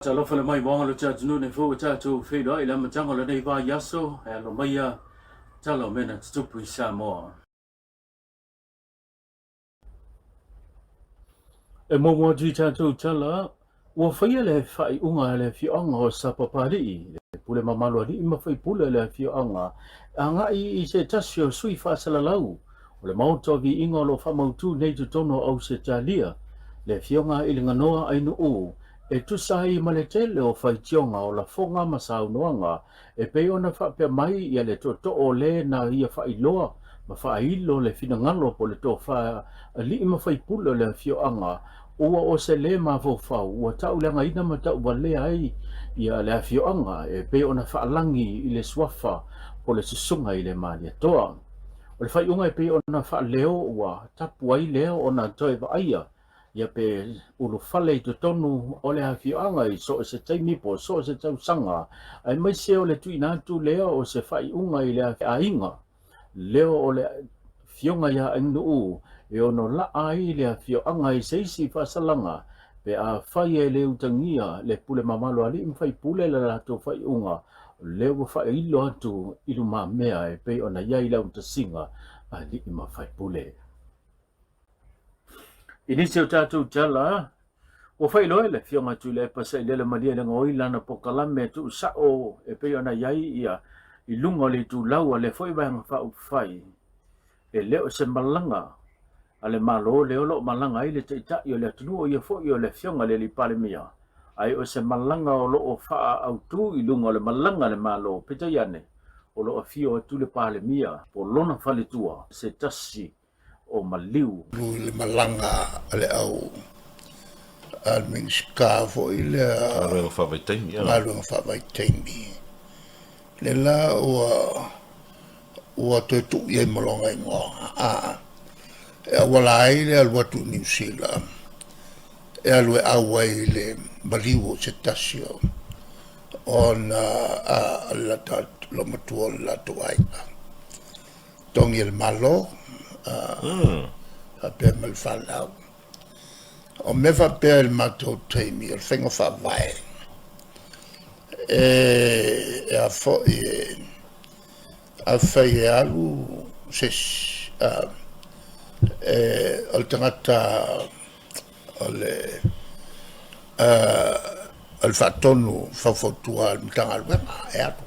Talofa le mai moaga lo te atunuu nei fou e tatou feiloai i le amataga o lenei vaiaso e alo maia tala o mea na tutupu i Samoa. E muamua atu i tatou tala, ua faia le faaiuga a le afioaga o Sapapalii, le pule mamalu alii ma faipule o le afioaga, e agai i se tasi o sui faasalalau o le Maota o Viiga o lo o faamautu nei i totonu o Ausetalia, le Afioga i le Ganoa Ainuu, e tusa ai ma le tele o faitioga o lafoga ma saunoaga e pei ona faapea mai ia le tootoo o le na ia faailoa ma faailo le finagalo po o le tofa alii ma faipule o le afioaga ua o se le mafaufau ua tauleagaina ma tauvalea ai ia le afioaga e pei ona faalagi i le suafa po o le susuga i le Malietoa. O le faaiuga e pei ona faaleo ua tapu ai lea ona toe vaaia ia pe ulufale i totonu o le afioaga i so o se taimi po o so o se tausaga, aemaise o le tuuina atu lea o se faaiuga i le aiga leo o le Afioga ia Ainuu e ono laa ai le afioaga i se isi faasalaga pe afai e le utagia le pule mamalu a alii ma faipule le latou faaiuga lea ua faailo atu i lumamea e pei ona i ai le autasiga a alii ma faipule. I nisi o tatou tala, ua faailoa e le Afioga Tuilaepa Sailele Malielegaoi lana polokalame tuusao e pei ona i ai ia i luga o le itulau a lea foi Vaega Faaupufai. E le o se malaga a le Malo lea o lo o malaga ai le Taitai o le atunuu o ia foi o le Afioga i le Alii Palemia, ae o se malaga o lo o faaautu i luga o le malaga a le Malo, peitai ane, o lo o afio atu le Palemia po o lona faletua, se tasi o maliu. I le malaga a le au a le Minisita foi lea. Galuega faavaitaimi. Galuega faavaitaimi. Lea la ua ua toe tuu i ai ma lona igoa a e auala ai le alu atu i Niu Sila e alu e auai i le maliu o se tasi o ona a le loomatua o le latou aiga. Togi e le Malo faapea ma le fanau. O mea faapea i le matou taimi o le faiga faavae e a foi e afai e alu se isi o le tagata o le o le faatonu faufautua a le Matagaluega e alu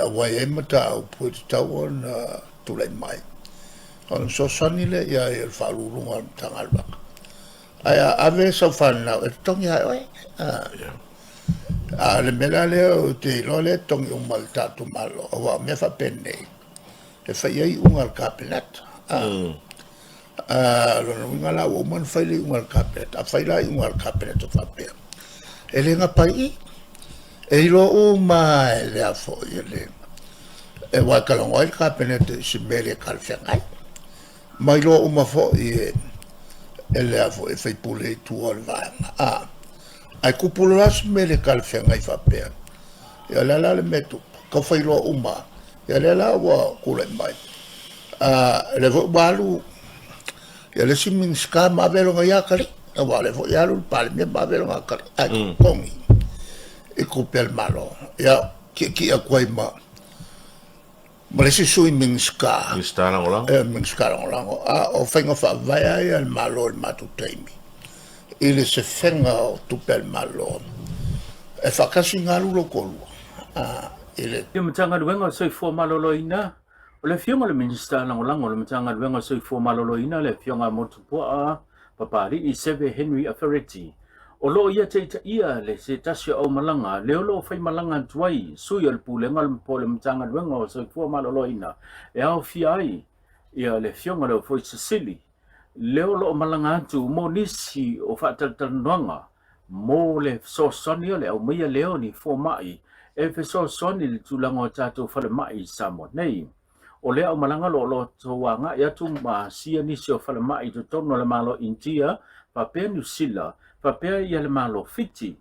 aua e i ai mataupu e tatau ona tulai mai ona fesoasoani lea i ai o le Faauluuluga o le Matagaluega. Ae a ave sau fanau e totogi lava e oe. A o le mea la lea ou te iloa lea e totogi uma e le tatou Malo aua o mea faapenei e fai i ai iuga a le Kapeneta. O lona uiga la ua uma ona fai le iuga a le Kapeneta. A fai la iuga a le Kapeneta faapea, e le gapa i i, e iloa uma lava e le a foi e le aua e talanoa ai le Kapeneta i se mea le talafeagai, ma iloa uma foi e le a foi e sui usufono i tua o le vaega. Ae tupu loa la se mea le talafeagai faapea, ia o le a la le mea e tupu? Tau fai loa uma lava. Ia lea la ua tulai mai, lea foi ua alu ia le isi Minisita ma ave lona ia atalii, aua o lea foi e alu le Palemia ma ave lona atalii, ae totogi i tupe a le Malo. Ia, tietie atu ai ma le isi Sui Minisita. Minisita Lagolago. Minisita Lagolago. A o faiga faavae lava ia a le Malo i le matou taimi i le sefega o tupe a le Malo, e faatasi ona alu lou toalua i le. Le Matagaluega o le Soifua Maloloina. O le Afioga i le Minisita Lagolago o le Matagaluega o le Soifua Maloloina, le Afioga a Motupuaa Papalii Seve Henry Afereti, o lo o ia taitaia le se tasi o aumalaga lea o lo o faimalaga atu ai sui o le Pulega po o le Matagaluega o le Soifua Maloloina e aofia ai ia le Afioga i le Ofoisa Sili lea o lo o malaga atu mo nisi o faatalatalanoaga mo le fesoasoani o le aumaia lea o ni fomai e fesoasoani i le tulaga o tatou falemai i Samoa nei. O lea aumalaga o lo o tou agai atu ma asia nisi o falemai i totonu o le Malo India faapea Niu Sila faapea ia le Malo Fiti.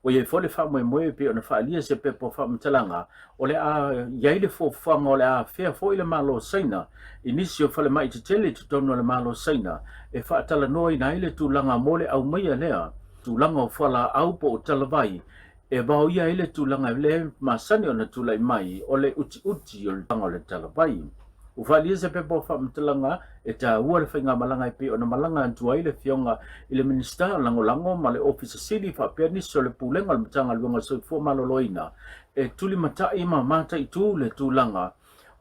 Ua i ai foi le faamoemoe e pei ona faaalia se pepa o faamatalaga o le a i ai le fuafuaga o le a afea foi le Malo Saina i nisi o falemai tetele i totonu o le Malo Saina e faatalanoaina ai le tulaga mo le aumaia lea. tulaga o fualaau po o talavai e vaoia ai le tulaga e le masani ona tulai mai o le utiuti o le tulaga o le talavai. Ua faaalia se pepa o faamatalaga e taua le faigamalaga e pei ona malaga atu ai le Afioga i le Minisita Lagolago ma le Ofisa Sili faapea nisi o le Pulega o le Matagaluega o le Soifua Maloloina e tulimatai ma mataitu le tulaga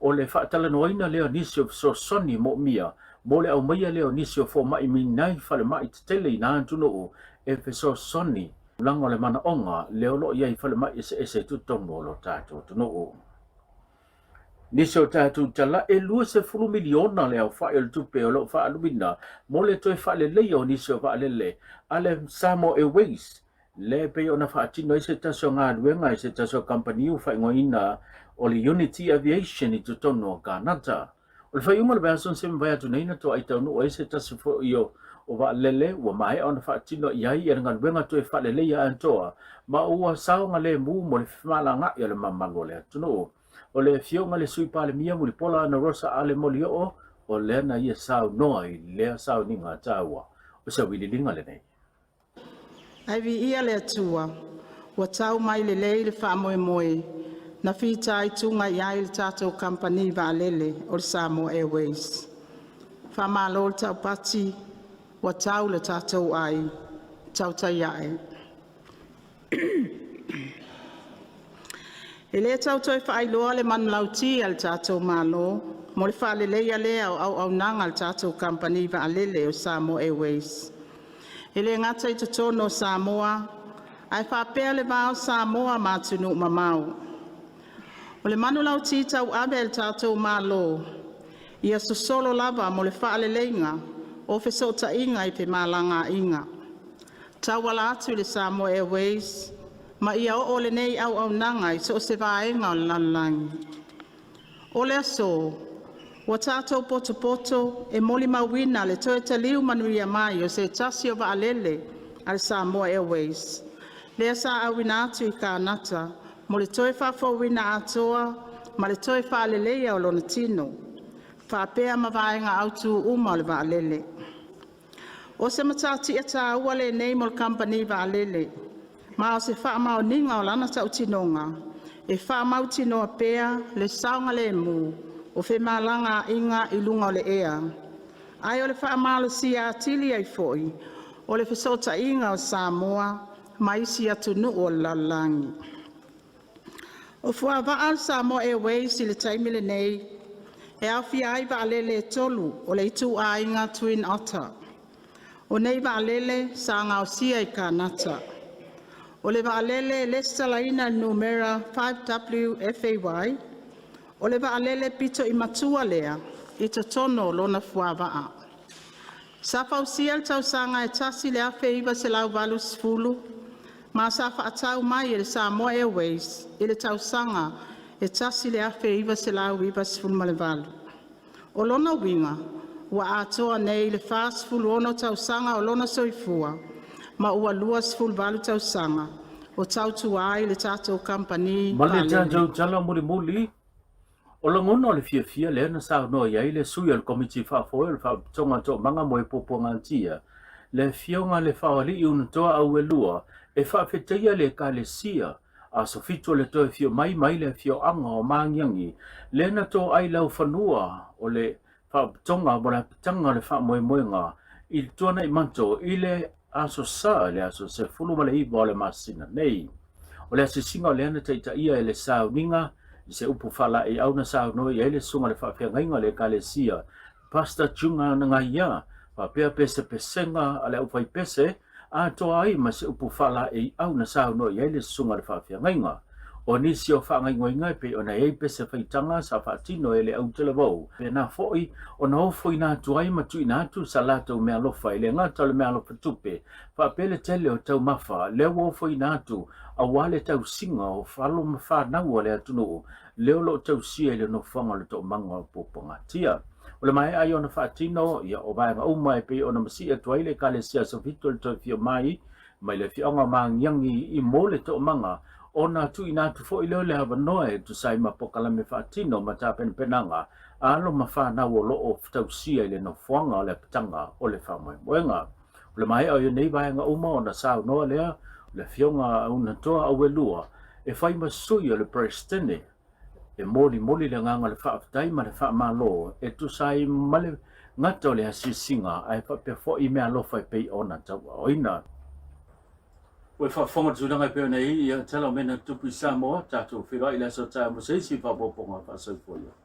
o le faatalanoaina lea o nisi o fesoasoani moomia mo le aumaia lea o nisi o fomai mai nai falemai tetele i na atunuu e fesoasoani tulaga o le manaoga lea o lo o i ai i falemai eseese i totonu o lo tatou atunuu. Nisi o tatou tala e 20 miliona le aofai o le tupe o lo o faaaluina mo le toe faaleleia o nisi o vaalele a le Samoa Airways lea e pei ona faatino ai se tasi o galuega i se tasi o kamupani ua faaigoaina o le Unity Aviation i totonu o Kanata. O le faaiuga o le vaiaso na se mavae atu nei na toai taunuu ai se tasi foi o vaalele ua maea ona faatino i ai le galuega toe faaleleia atoa ma ua saogalemu mo le femalagaai o le mamalu o le atunuu. O le Afioga i le Sui Palemia Mulipola Anarosa Ale Molioo o lea na ia saunoa i lea sauniga taua. O se auiliiliga lenei. Ae viia le Atua ua tau mai lelei le faamoemoe na fitaituga i ai le tatou Kamupani Vaalele o le Samoa Airways. Faamalo le taupati, ua tau le tatou ai, tautai a'e. E le tau toe faailoa le manulauti a le tatou Malo mo le faaleleia lea o auaunaga a le tatou Kamupani Vaalele o le Samoa Airways, e le gata i totonu o Samoa ae faapea le va o Samoa ma atunuu mamao. O le manulauti tauave a le tatou Malo, ia sosolo lava mo le faaleleiga o fesootaiga i femalagaiga, tauala atu i le Samoa Airways ma ia oo lenei auaunaga i so o se vaega o le lalolagi. O le aso, ua tatou potopoto e molimauina le toe taliu manuia mai o se tasi o vaalele a le Samoa Airways lea sa auina atu i Kanata mo le toe faafouina atoa ma le toe faaleleia o lona tino, faapea ma vaega autu uma o le vaalele. O se matatia taua lenei mo le Kamupani Vaalele ma o se faamaoniga o lana tautinoga e faamautinoa pea le saogalemu o femalagaaiga i luga o le ea, ae o le faamalosia atili ai foi o le fesootaiga o Samoa ma isi atunuu o le lalolagi. O fuavaa a le Samoa Airways i le taimi lenei e aofia ai vaalele e tolu o le ituaiga Twin Otter. O nei vaalele sa gaosia i Kanata. O le vaalele lesitalaina i le numera 5WFAY, o le vaalele pito i matua lea i totonu o lona fuavaa. Sa fausia i le tausaga 1980 ma sa faatau mai e le Samoa Airways i le tausaga 1998. O lona uiga ua atoa nei le 46 tausaga o lona soifua ma ua 28 tausaga o tautua ai le tatou Kamupani Ma le Vaalele. tatou tala mulimuli, o lagona o le fiafia lea na saunoa i ai le sui o le Komiti Faafoe o le Faalapotopotoga Toomaga mo e Puapuagatia, le Afioga le Faoalii Unutoa Auelua, e faafetaia le Ekalesia Aso 7 o le toe afio mai mai le afioaga o Magiagi lea na toai laufanua o le Faalapotopotoga mo le apitaga o le faamoemoega i le Tuanaimato i le Aso Sa i le aso 19 o le masina nei. O le asiasiga o lea na taitaia e le sauniga i se upu faalaeiau na saunoa i ai le susuga i le faafeagaiga o le Ekalesia, Pastor Junga Nagaia, faapea pesepesega a le aufaipese atoa ai ma se upu faalaeiau na saunoa i ai le susuga i le faafeagaiga. O nisi o faagaoioiga e pei ona i ai pese faitaga sa faatino e le autalavou, faapena foi ona ofoina atu ai ma tuuina atu sa latou meaalofa e le gata o le meaalofa tupe, faapea le tele o taumafa lea ua ofoina atu aua le tausiga o alo ma fanau a le atunuu lea o lo o tausia i le nofoaga o le Toomaga o Puapuagatia. O le maea ai ona faatino ia o vaega uma e pei ona masii atu ai le Ekalesia Aso Fitu o le Toe Afio Mai mai le afioaga o Magiagi i mo le toomaga ona tuuina atu foi lea o le avanoa e tusa ai ma polokalame faatino ma tapenapenaga a alo ma fanau o lo o tausia i le nofoaga o le apitaga o le faamoemoega. O le maea o nei vaega uma ona saunoa lea o le Afioga a Unatoa Auelua e fai ma sui o le Peresetene e molimoli le agaga o le faafetai ma le faamalo e tusa ai ma le gata o le asiasiga ae faapea foi meaalofa e pei ona tauaaoina. Ua e faafofoga i le tulaga e pei ona i ai ia tala o mea na tutupu i Samoa, tatou feiloai i le aso taeao mo se isi faaopoopoga faasoifua ia.